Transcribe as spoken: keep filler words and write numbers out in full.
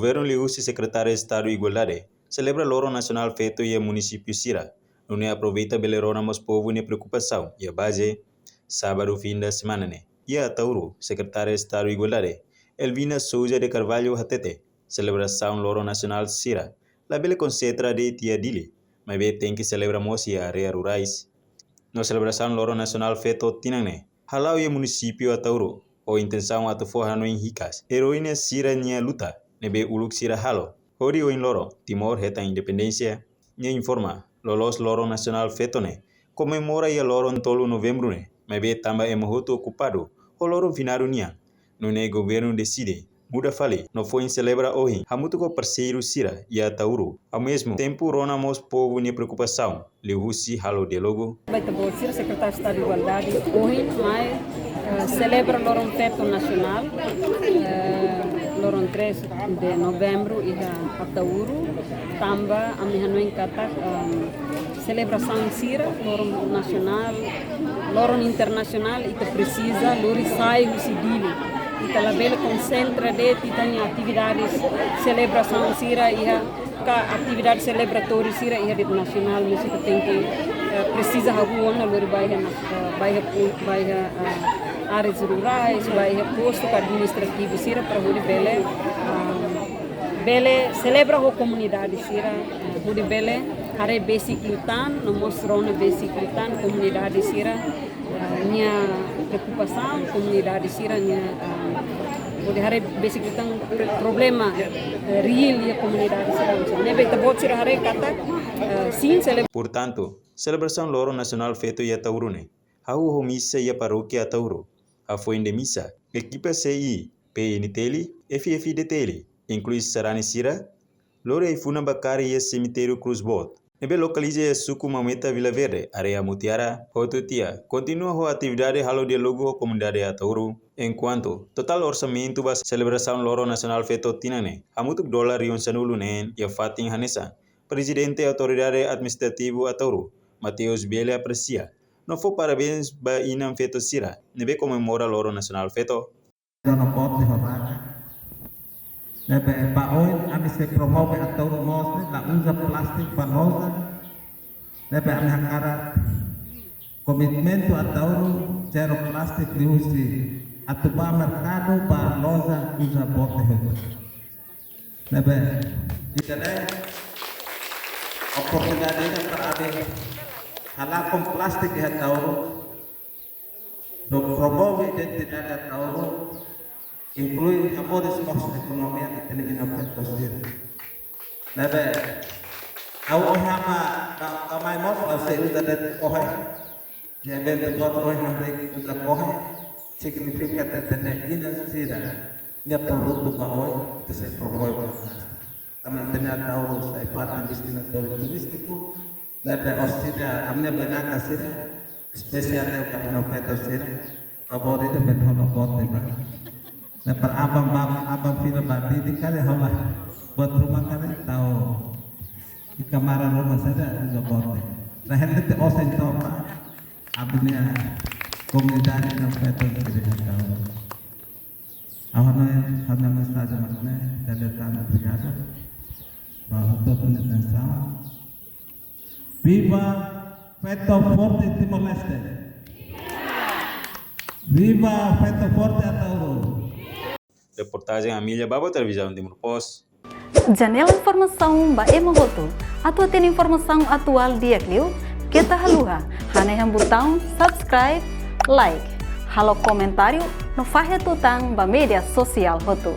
Governu liuhusi Sekretáriu Estadu Igualdade selebra Loron Nasionál Feto iha munisípiu sira, nune'e aproveita bele rona mós povu nia preokupasaun iha baze. Sábadu fin de semana ne'e, iha Ataúro, Sekretária Estadu Igualdade, Elvina Sousa de Carvalho hatete, selebrasaun Loron Nasionál sira labele konsentra de'it iha Dili, maibé tenke selebra mós iha área rurais. No selebrasaun Loron Nasionál Feto tinan ne'e hala'o iha munisípiu Ataúro, ho intensaun atu fó hanoin hikas erói sira-nia luta, ne'ebé uluk sira halo hodi ohin loron Timor hetan independénsia. Nia informa, loloos Loron Nasionál Feto ne'e komemora iha loron tolu Novembru ne'e, maibé tanba ema hotu okupadu ho loron finadu nian, nune'e governu deside muda fali no foin selebra ohin hamutuk ho parseiru sira iha Ataúro, ao mesmo tempo rona mós povu nia preokupasaun liuhusi halo diálogu. Ba ita-boot sira, Sekretáriu Estadu Igualdade ohin mai, eh, selebra Loron Feto Nasionál, eh, loron três de Novembru iha Ataúro, tanba ami hanoin katak, em, selebrasaun sira, loron nasionál, loron internasionál, ita presiza lori sai husi Dili. Ita labele konsentra de'it ita-nia atividades selebrasaun sira iha, ka atividade selebratória sira iha de'it nasionál, mas ita tenke, eh, presiza hahú ona lori ba iha nas-, eh, ba iha pu-, ba iha, eh, áreas rurais, ba iha postu ka administrativu sira para hodi bele, ah, bele selebra ho komunidade sira, eh, hodi bele haree besik liután, no mós rona besik liután komunidade sira, eh, nia preokupasaun, komunidade sira nia, eh, hodi haree besik liután pre-, problema, eh, reál iha komunidade sira. Ne'ebé ita-boot sira haree katak, eh, sin selebra. Portantu, selebrasaun Loron Nasionál Feto iha Ataúro ne'e hahú ho misa iha parókia Ataúro. Hafoin de misa, ekipa C I, P N T L, F F D T L, inklui sarani sira, lori ai-funan ba kaer iha semitériu Cruz Boot, ne'ebé lokaliza iha suku Maumeta, Vila Verde, área Mutiara, hotu tiha, kontinua ho atividade halo diálogu ho komunidade Ataúro. Enkuantu totál orsamentu ba selebrasaun Loron Nasionál Feto tinan ne'e hamutuk dolar rihun sanulu-neen iha fatin hanesan Prezidente Autoridade Administrativu Ataúro, Mateus Bielli, apresia no fó parabéns ba inan feto sira ne'ebé komemora Loron Nasionál Feto. Dona bote ho raga. Ne'ebé ba oin ami sei promove Ataúro mós ne'e la uza plástiku ba loja. Ne'ebé ami hakarak komitmentu Ataúro zero plástiku liuhusi atu ba merkadu, ba loja, uza bote hotu. Ne'ebé ita-nia oportunidade ida para ami halakon plástiku iha Ataúro, no promove identidade Ataúro, inklui hamoris mós ekonomia ita-nia inan feto sira. Ne'ebé ha'u ohin hama ba, ba mai mós, ha'u sei uza de'it kohe. Iha eventu boot ohin ha'u sei uza kohe, signifika katak ita-nia inan sira-nia produtu ba oin ita sei promove ba trás. Tanba ita-nia Ataúro sai parte destinatóriu turístiku, ne'ebé orsida ami-nia bainaka sira, espesiál ne'e ba inan feto sira, favór ida be hola bote ba. Ne'e para aban ba, aban fila ba Dili karik hola buat ruma karik tau iha kamar ruma saida uza bote. Ne'e hende te osen topa, ami-nia komunidade inan feto sira tau. Ha'u-nia, ha'u-nia mensajen mak ne'e, dale tan obrigadu ba hotu-hotu nia atensaun. Viva Feto Forte Timor-Leste! Viva Feto Forte Ataúro! Reportajen Amília Babo, Televizaun Timor Post. Janela informasaun ba ema hotu. Atu hatene informasaun atuál di'ak liu, keta haluha hanehan butaun subscribe, like, halo komentáriu no fahe tutan ba média sosiál hotu.